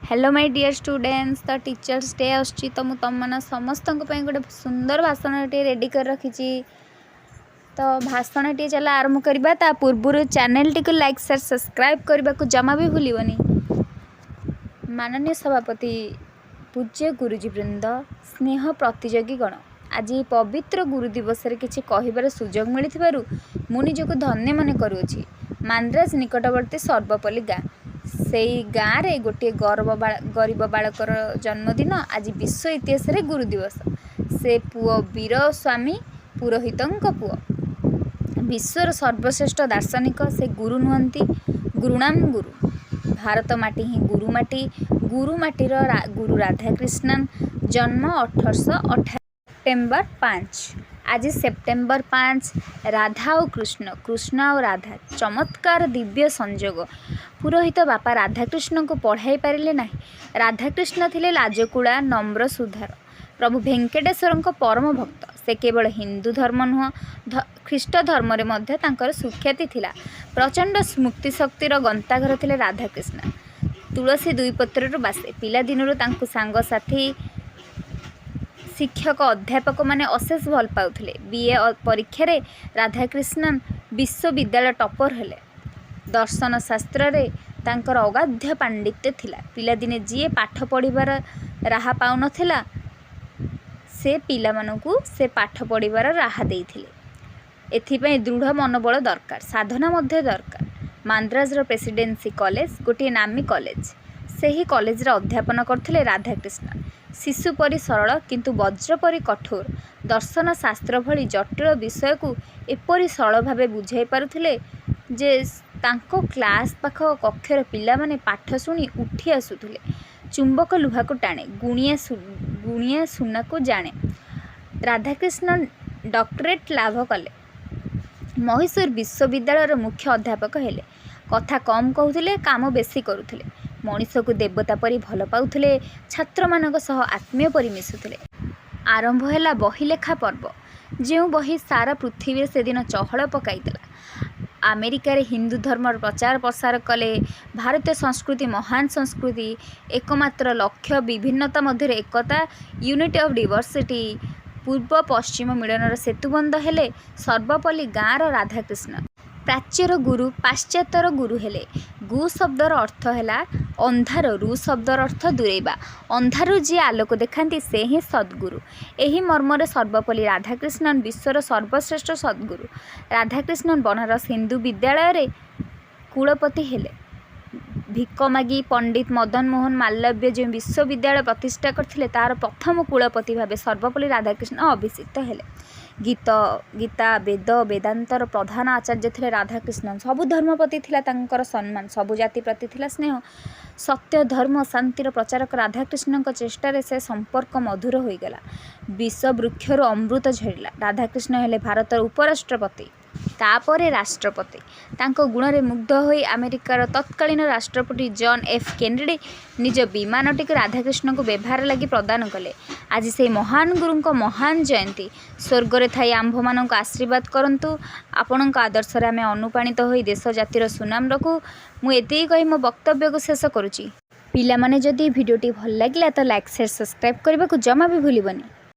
Hello my deer students. ତ teachers day ଆସୁଛି, ତ ମୁଁ ତୁମମାନ ସମସ୍ତଙ୍କ ପାଇଁ ଗୋଟେ ସୁନ୍ଦର ଭାଷଣଟିଏ ରେଡ଼ି କରି ରଖିଛି। ତ ଭାଷଣଟିଏ ଚାଲ ଆରମ୍ଭ କରିବା। ତା ପୂର୍ବରୁ ଚ୍ୟାନେଲଟିକୁ ଲାଇକ୍, ସେୟାର, ସବସ୍କ୍ରାଇବ୍ କରିବାକୁ ଜମା ବି ଭୁଲିବନି। ମାନନୀୟ ସଭାପତି, ପୂଜ୍ୟ ଗୁରୁଜୀ ବୃନ୍ଦ, ସ୍ନେହ ପ୍ରତିଯୋଗୀଗଣ, ଆଜି ଏହି ପବିତ୍ର ଗୁରୁ ଦିବସରେ କିଛି କହିବାର ସୁଯୋଗ ମିଳିଥିବାରୁ ମୁଁ ନିଜକୁ ଧନ୍ୟ ମନେ କରୁଅଛି। ମାନ୍ଦ୍ରାଜ ନିକଟବର୍ତ୍ତୀ ସର୍ବପଲ୍ଲୀ ଗାଁ। ସେଇ ଗାଁରେ ଗୋଟିଏ ଗରିବ ବାଳକର ଜନ୍ମଦିନ ଆଜି ବିଶ୍ୱ ଇତିହାସରେ ଗୁରୁ ଦିବସ। ସେ ପୁଅ ବୀରସ୍ୱାମୀ ପୁରୋହିତଙ୍କ ପୁଅ। ବିଶ୍ୱର ସର୍ବଶ୍ରେଷ୍ଠ ଦାର୍ଶନିକ। ସେ ଗୁରୁ ନୁହନ୍ତି, ଗୁରୁଣାମ ଗୁରୁ। ଭାରତ ମାଟି ହିଁ ଗୁରୁ ମାଟି। ଗୁରୁ ମାଟିର ଗୁରୁ ରାଧାକ୍ରିଷ୍ଣନ। ଜନ୍ମ 1808 ସେପ୍ଟେମ୍ବର 5। ଆଜି ସେପ୍ଟେମ୍ବର 5। ରାଧା ଆଉ କୃଷ୍ଣ, କୃଷ୍ଣ ଆଉ ରାଧା, ଚମତ୍କାର ଦିବ୍ୟ ସଂଯୋଗ। ପୁରୋହିତ ବାପା ରାଧାକୃଷ୍ଣଙ୍କୁ ପଢ଼ାଇ ପାରିଲେ ନାହିଁ। ରାଧାକୃଷ୍ଣ ଥିଲେ ଲାଜକୁଳା, ନମ୍ର, ସୁଧାର। ପ୍ରଭୁ ଭେଙ୍କଟେଶ୍ୱରଙ୍କ ପରମ ଭକ୍ତ। ସେ କେବଳ ହିନ୍ଦୁ ଧର୍ମ ନୁହଁ, ଖ୍ରୀଷ୍ଟ ଧର୍ମରେ ମଧ୍ୟ ତାଙ୍କର ସୁଖ୍ୟାତି ଥିଲା। ପ୍ରଚଣ୍ଡ ସ୍ମୃତିଶକ୍ତିର ଗନ୍ତାଘର ଥିଲେ ରାଧାକୃଷ୍ଣ। ତୁଳସୀ ଦୁଇ ପତ୍ରରୁ ବାସେ। ପିଲାଦିନରୁ ତାଙ୍କୁ ସାଙ୍ଗସାଥୀ, ଶିକ୍ଷକ, ଅଧ୍ୟାପକମାନେ ଅଶେଷ ଭଲ ପାଉଥିଲେ। ବି.ଏ. ପରୀକ୍ଷାରେ ରାଧାକ୍ରିଷ୍ଣନ ବିଶ୍ୱବିଦ୍ୟାଳୟ ଟପର ହେଲେ। ଦର୍ଶନ ଶାସ୍ତ୍ରରେ ତାଙ୍କର ଅଗାଧ ପାଣ୍ଡିତ୍ୟ ଥିଲା। ପିଲାଦିନେ ଯିଏ ପାଠ ପଢ଼ିବାର ରାହା ପାଉନଥିଲା, ସେ ପିଲାମାନଙ୍କୁ ସେ ପାଠ ପଢ଼ିବାର ରାହା ଦେଇଥିଲେ। ଏଥିପାଇଁ ଦୃଢ଼ ମନୋବଳ ଦରକାର, ସାଧନା ମଧ୍ୟ ଦରକାର। ମାନ୍ଦ୍ରାଜର ପ୍ରେସିଡେନ୍ସି କଲେଜ ଗୋଟିଏ ନାମୀ କଲେଜ। ସେହି କଲେଜରେ ଅଧ୍ୟାପନା କରୁଥିଲେ ରାଧାକ୍ରିଷ୍ଣନ। ଶିଶୁ ପରି ସରଳ, କିନ୍ତୁ ବଜ୍ର ପରି କଠୋର। ଦର୍ଶନ ଶାସ୍ତ୍ର ଭଳି ଜଟିଳ ବିଷୟକୁ ଏପରି ସରଳ ଭାବେ ବୁଝାଇ ପାରୁଥିଲେ ଯେ ତାଙ୍କ କ୍ଲାସ ପାଖ କକ୍ଷର ପିଲାମାନେ ପାଠ ଶୁଣି ଉଠି ଆସୁଥିଲେ। ଚୁମ୍ବକ ଲୁହାକୁ ଟାଣେ, ଗୁଣିଆ ସୁନାକୁ ଜାଣେ। ରାଧାକ୍ରିଷ୍ଣନ ଡକ୍ଟରେଟ୍ ଲାଭ କଲେ। ମହୀଶୂର ବିଶ୍ୱବିଦ୍ୟାଳୟର ମୁଖ୍ୟ ଅଧ୍ୟାପକ ହେଲେ। କଥା କମ୍ କହୁଥିଲେ, କାମ ବେଶୀ କରୁଥିଲେ। ମଣିଷକୁ ଦେବତା ପରି ଭଲ ପାଉଥିଲେ। ଛାତ୍ରମାନଙ୍କ ସହ ଆତ୍ମୀୟ ପରି ମିଶୁଥିଲେ। ଆରମ୍ଭ ହେଲା ବହି ଲେଖା ପର୍ବ, ଯେଉଁ ବହି ସାରା ପୃଥିବୀରେ ସେଦିନ ଚହଳ ପକାଇଦେଲା। ଆମେରିକାରେ ହିନ୍ଦୁ ଧର୍ମର ପ୍ରଚାର ପ୍ରସାର କଲେ। ଭାରତୀୟ ସଂସ୍କୃତି ମହାନ ସଂସ୍କୃତି। ଏକମାତ୍ର ଲକ୍ଷ୍ୟ ବିଭିନ୍ନତା ମଧ୍ୟରେ ଏକତା, ୟୁନିଟି ଅଫ୍ ଡିଭର୍ସିଟି। ପୂର୍ବ ପଶ୍ଚିମ ମିଳନର ସେତୁବନ୍ଧ ହେଲେ ସର୍ବପଲ୍ଲୀ ଗାଁର ରାଧାକୃଷ୍ଣ। ପ୍ରାଚ୍ୟର ଗୁରୁ ପାଶ୍ଚାତ୍ୟର ଗୁରୁ ହେଲେ। ଗୁ ଶବ୍ଦର ଅର୍ଥ ହେଲା ଅନ୍ଧାର, ରୁ ଶବ୍ଦର ଅର୍ଥ ଦୂରେଇବା। ଅନ୍ଧାରରୁ ଯିଏ ଆଲୋକ ଦେଖାନ୍ତି, ସେ ହିଁ ସଦ୍ଗୁରୁ। ଏହି ମର୍ମରେ ସର୍ବପଲ୍ଲୀ ରାଧାକ୍ରିଷ୍ଣନ ବିଶ୍ୱର ସର୍ବଶ୍ରେଷ୍ଠ ସଦ୍ଗୁରୁ। ରାଧାକ୍ରିଷ୍ଣନ ବନାରସ ହିନ୍ଦୁ ବିଦ୍ୟାଳୟରେ କୁଳପତି ହେଲେ। ଭିକ ମାଗି ପଣ୍ଡିତ ମଦନ ମୋହନ ମାଲବ୍ୟ ଯେଉଁ ବିଶ୍ୱବିଦ୍ୟାଳୟ ପ୍ରତିଷ୍ଠା କରିଥିଲେ, ତାହାର ପ୍ରଥମ କୁଳପତି ଭାବେ ସର୍ବପଲ୍ଲୀ ରାଧାକ୍ରିଷ୍ଣନ ଅଭିଷିକ୍ତ ହେଲେ। ଗୀତା, ବେଦ, ବେଦାନ୍ତର ପ୍ରଧାନ ଆଚାର୍ଯ୍ୟ ଥିଲେ ରାଧାକ୍ରିଷ୍ଣନ। ସବୁ ଧର୍ମ ପ୍ରତି ଥିଲା ତାଙ୍କର ସମ୍ମାନ, ସବୁ ଜାତି ପ୍ରତି ଥିଲା ସ୍ନେହ। ସତ୍ୟ, ଧର୍ମ, ଶାନ୍ତିର ପ୍ରଚାରକ ରାଧାକ୍ରିଷ୍ଣଙ୍କ ଚେଷ୍ଟାରେ ସେ ସମ୍ପର୍କ ମଧୁର ହୋଇଗଲା। ବିଷ ବୃକ୍ଷରୁ ଅମୃତ ଝରିଲା। ରାଧାକ୍ରିଷ୍ଣ ହେଲେ ଭାରତର ଉପରାଷ୍ଟ୍ରପତି, ତାପରେ ରାଷ୍ଟ୍ରପତି। ତାଙ୍କ ଗୁଣରେ ମୁଗ୍ଧ ହୋଇ ଆମେରିକାର ତତ୍କାଳୀନ ରାଷ୍ଟ୍ରପତି ଜନ୍ ଏଫ୍ କେନେଡ଼ି ନିଜ ବିମାନଟିକୁ ରାଧାକ୍ରିଷ୍ଣଙ୍କୁ ବ୍ୟବହାର ଲାଗି ପ୍ରଦାନ କଲେ। ଆଜି ସେହି ମହାନ ଗୁରୁଙ୍କ ମହାନ ଜୟନ୍ତୀ। ସ୍ୱର୍ଗରେ ଥାଇ ଆମ୍ଭମାନଙ୍କୁ ଆଶୀର୍ବାଦ କରନ୍ତୁ। ଆପଣଙ୍କ ଆଦର୍ଶରେ ଆମେ ଅନୁପ୍ରାଣିତ ହୋଇ ଦେଶ ଜାତିର ସୁନାମ ରଖୁ। ମୁଁ ଏତିକି କହି ମୋ ବକ୍ତବ୍ୟକୁ ଶେଷ କରୁଛି। ପିଲାମାନେ, ଯଦି ଭିଡ଼ିଓଟି ଭଲ ଲାଗିଲା ତ ଲାଇକ୍, ସେୟାର, ସବସ୍କ୍ରାଇବ୍ କରିବାକୁ ଜମା ବି ଭୁଲିବନି।